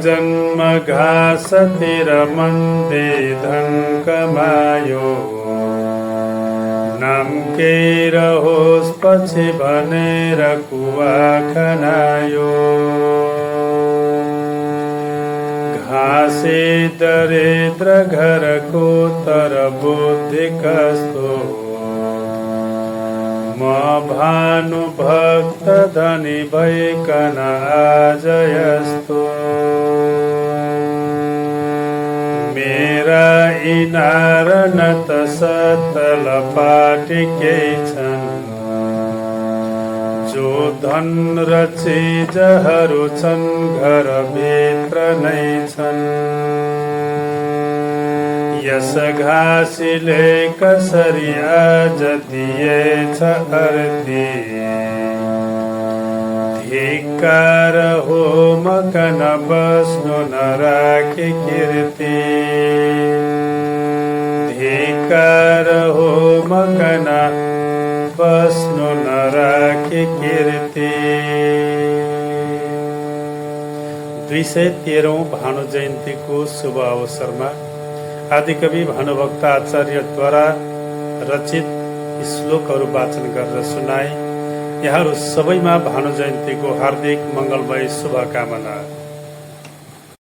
जन्म घाँसतिर मन्दे धन कमायो, नाम केही रहोस् पछि भनेर कुवा खनायो। घाँसे दरिद्र घरको तर बुद्धि कस्तो, म भानुभक्त धनी भइकन आज यस्तो। मेरा इनार न त सतल पाटी केही छन्, जो धन र चिजहरू छन् घरभित्र नै छन्। यस घाँसीले कसरी आज दिएछ अर्ती, धिक्कार हो मकन बस्नु नराखी कीर्ति। धिक्कार हो मकन बस्नु नराखी कीर्ति। 213औं भानु जयन्तीको शुभ अवसरमा आदिकवि भानुभक्त आचार्यद्वारा रचित श्लोकहरू वाचन गरेर सुनाए। यहाँहरू सबैमा भानु जयन्तीको हार्दिक मङ्गलमय शुभकामना।